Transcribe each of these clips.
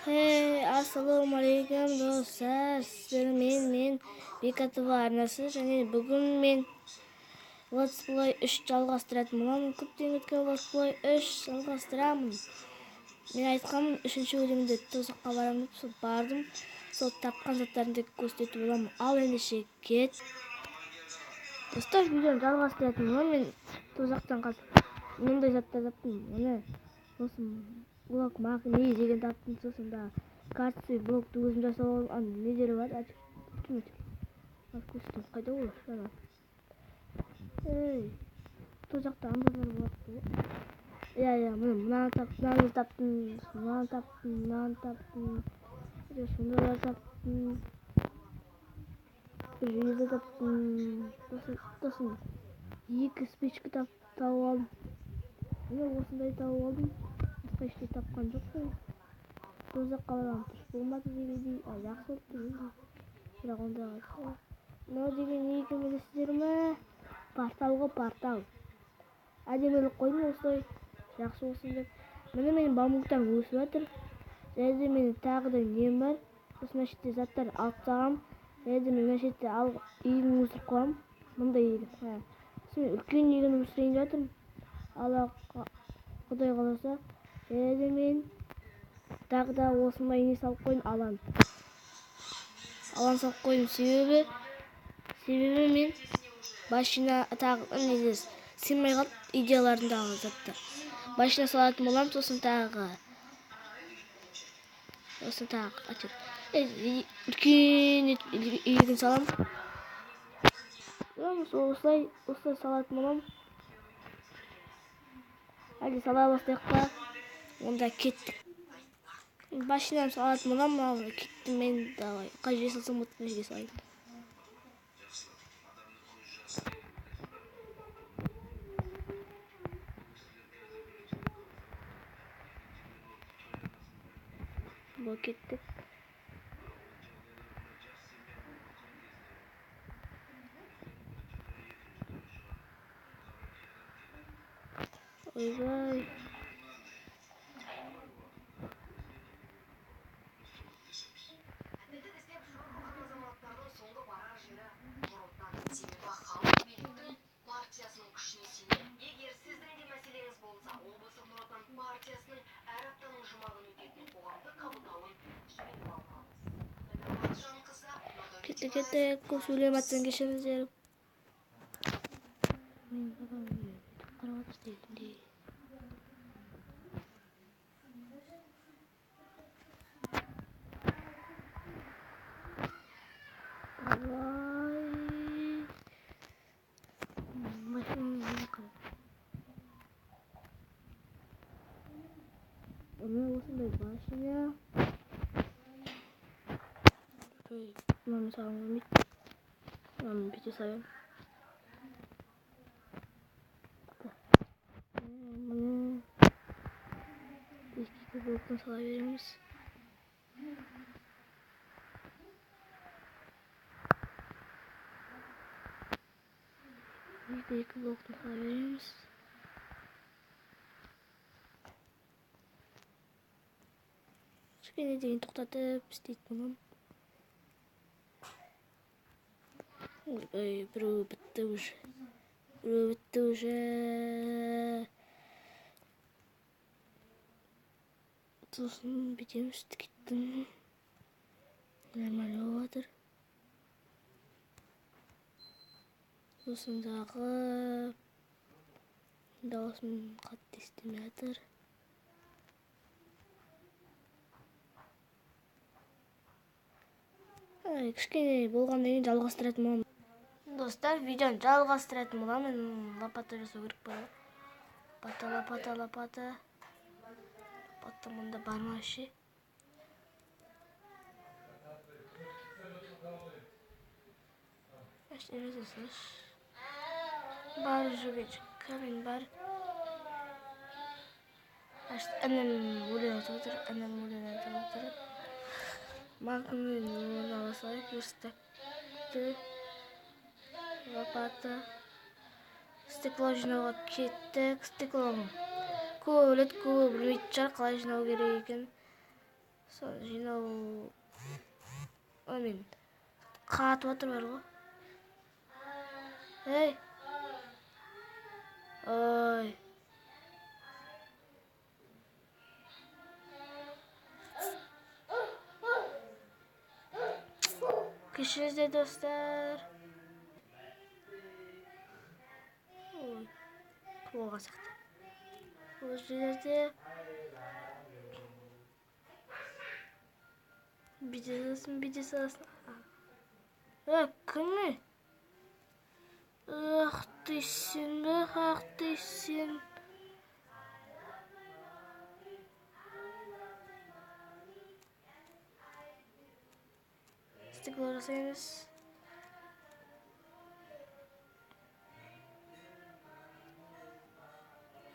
Hey, ассалаумағалейкум достар, сіздермен мен Бекатова арнасы және бүгін мен Let's Play 3 жалғастыратын боламын. Көптен күткен Let's Play 3 жалғастырамын. Мен айтқанмын, 3-ші өлімде тозаққа барамын деп, сол бардым. Сол тапқан заттарымды көрсететін боламын. Ал ендеше кет. Достар, видеоны жалғастыратын боламын. Мен тозақтан қазір мындай заттар таптым. Міне, сосын блок магний деген таптым, сосын да кальций блокты өзім жасап алған нелері бар. Көрсетемін, қайда ол? Жаңа. Ей, тозақта амбарлар болады ғой. Иә, иә, міне, мынаны таптым, мынаны таптым, мынаны таптым, мынаны таптым, сондайлар таптым, бір жерде таптым, сосын 2 спичка тауып алдым. Міне осындай тауып алдым. Басқа ештеңе тапқан жоқпын. Тозаққа барған дұрыс болмады дегендей, жақсы болып тұр енді. Бірақ ондайға жоқ. Мынау деген не екенін білесіздер ме? Портал ғой, портал. Әдемілік қойдым осылай, жақсы болсын деп. Міне менің бамбуктарым өсіп жатыр. Және де менің тағы да нем бар. Сосын мына жерде заттар алып тастағанмын. Және де мен мына жерде алып егін өсіріп қоямын. Мындай егін. Сосын мен үлкен егін өсірейін деп жатырмын. Алла Құдай қаласа. Және де мен тағы да осындай не салып қойдым, алан. Алан салып қойдым, себебі мен машина тағы неде сыймай қалды идеяларымдағы заттар. Машина салатын боламын, сосын тағы, сосын тағы, әйтеуір, үлкен егін саламын. Осылай, осылай салатын боламын. Әлде сала бастайық па? Онда кеттік. Машинаны салатын боламын, ал кеттім мен, давай. Қай жерге салсам болады, мына жерге салайын. Бұл кеттік. Ойбай. Кеттік, кеттік, көп сөйлеп жатсаң кешіріңіздер. Мен папам өйтіп қарап жатыр дегендей. Давай. Машинаны қара. Міне осындай башня. Мынаны салғым келмейді. Мынаны бүйте салайын. Міне екі блоктан сала береміз. Екі блоктан сала береміз. Кішкене дейін тоқтатып істейтін боламын. Ой, біреу бітті уже. Біреу бітті уже. Сосын бүйтеміз, кеттім. Нормально болып жатыр. Сосын тағы дауысым қатты естілмей жатыр. Ай, кішкене болғаннан кейін жалғастыратын боламын. Достар, видеоны жалғастыратын боламын. Лопата жасау керек болады. Лопата, лопата, лопата. Лопата мұнда бар ма вообще? Бар жүгет, камень бар. Інім өлең айтып отыр, інім өлең айтып отыр. Магнуммен орналасайық, верстакты, лопата, стекло жинауға кеттік. Стекло көп біледі, көп білмейтін шығар, қалай жинау керек екен. Сол жинау мен қатып жатыр бар ғой. Ей. Ой. Кешіріңіздер, достар. Ой, болған сияқты. Бұл жерде бүйте саласың, бүйте саласың. Кім не? Ах ты сен бе, ах ты сен. Стекло жасаймыз.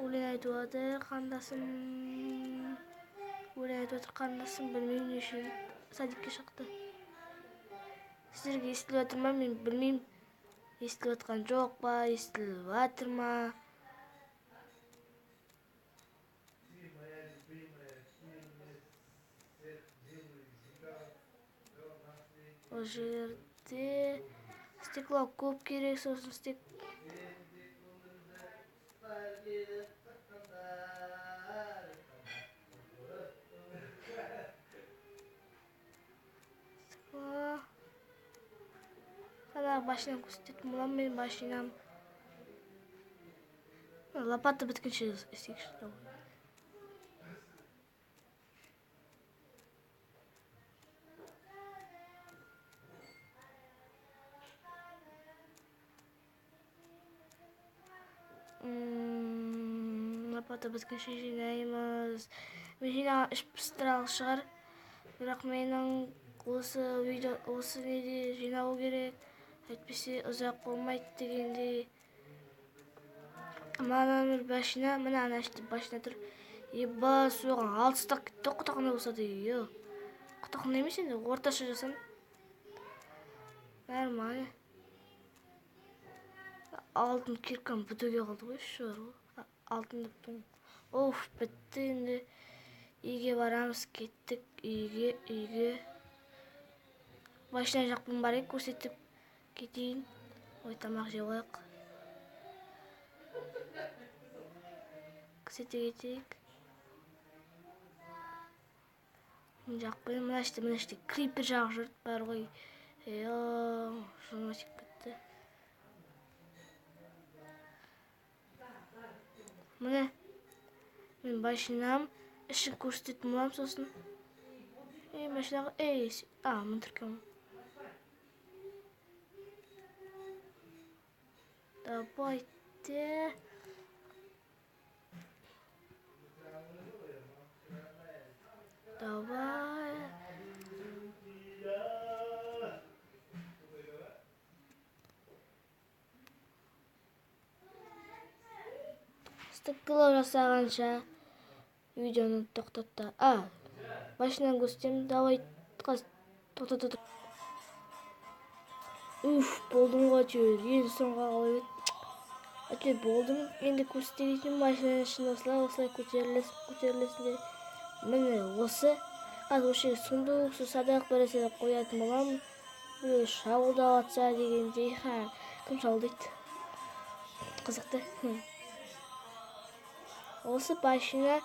Өлең айтып жатыр қандасым. Өлең айтып жатыр қандасым, білмеймін не үшін садикке шықты. Сіздерге естіліп жатыр ма, мен білмеймін. Естіліп жатқан жоқ па, естіліп жатыр ма? Ол жерде стекло көп керек, сосын стек. Стекло. Ана машинам көрсететін боламын мен машинам. Лопата біткенше істейікші. Лопата біткенше жинаймыз. Мен жинаған іш пыстыралық шығар. Бірақ менің осы видео, осы неде жинау керек. Әйтпесе ұзақ болмайды дегендей. Мына бір машина, мына ана іште машина тұр. Еба, соған алты стақ кетті, құтақандай болса да, е. Құтақандай емес енді, орташа жасам. Нормально. Алтын киркам бітуге қалды ғой, еще бар ғой. Алтын деп тұрмын. Оф, бітті енді. Үйге барамыз, кеттік үйге, үйге. Машина жақпен барайық, көрсетіп кетейін. Ой, тамақ жеп алайық. Көрсете кетейік. Мына жақпен, мына іште, мына іште крипер жағып жүрді бар ғой. Е, жыныма тиіп кетті. Міне, мен машинам, ішін көрсететін боламын сосын. Ей, машинаға, ей, а, мына тіркеу. Давайте. Давай. Стекло жасағанша видеоны тоқтатты. А, машинаны көрсетемін. Давай, қазір тоқтата тұр. Уф, болдым ғой әйтеуір. Ең соңға қалып еді. Әйтеуір болдым. Енді көрсете кетейін, машинаның ішінде осылай, осылай көтерілесің, көтерілесің де. Міне осы. Қазір осы жерге сундук, су садақ бір нәрсе қоятын боламын. Біреу шабуылдап жатса дегендей. Ха, кім шабуылдайды? Қызықты. Осы машина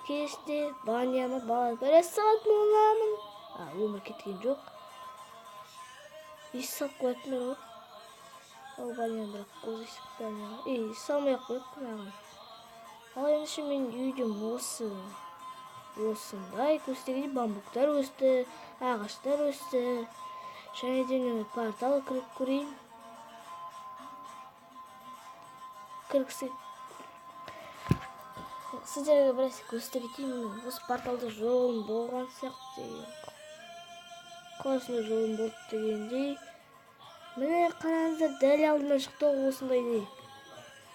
кезінде баняны бала бір салатын боламын. А, өмір кеткен жоқ. Ес салып қоятын бар ғой. Ол баняны бірақ қол есік баняға. Ей, салмай ақ қояйық мынаған. Ал ендеше мен үйдем осы. Осындай көрсетегендей бамбуктар өсті, ағаштар өсті. Және де мен портал кіріп көрейін. Кіргісі сіздерге біраз көрсете кетейін. Осы порталда жолым болған сияқты. Қалай жолым болды дегендей. Міне қараңыздар, дәл алдымнан шықты ғой осындай не.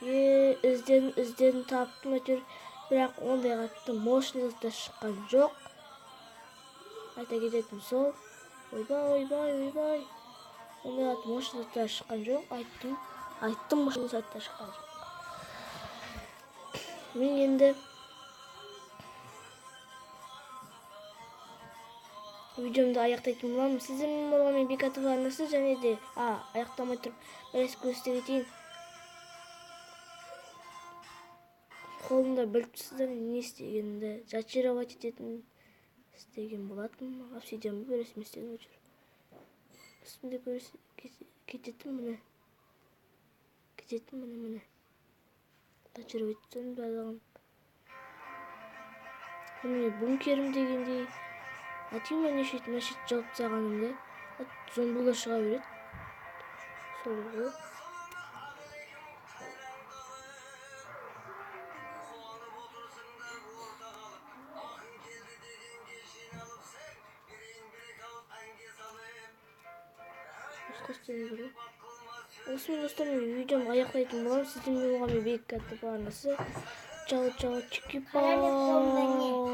Е, іздедім, іздедім, таптым әйтеуір. Бірақ ондай қатты мощный заттар шыққан жоқ. Айта кететінім сол. Ойбай, ойбай, ойбай. Ондай қатты мощный заттар шыққан жоқ. Айттым, айттым, мощный заттар шыққан жоқ. Мен енді Видеомды аяқтайтын боламын. Сіздермен болған мен, Бекатов арнасы. Және де аяқтамай тұрып біраз көрсете кетейін. Қолымда біліп тұрсыздар не істегенімді, зачаровать ететін істеген болатынмын. Обсидиан бір есіме істедім әйтеуір. Үстімде кететін міне. Кететін міне, міне. Зачаровать ететін барлығын. Міне бункерім дегендей. Атима неше рет мына шетті жауып тастағанымда зомбилар шыға береді. Сол ғой. Осымен, достар, мен видеомды аяқтайтын боламын. Сіздермен болған мен, Бекатов арнасы. Чао, чао, чики. Қараңыз, қолымда не?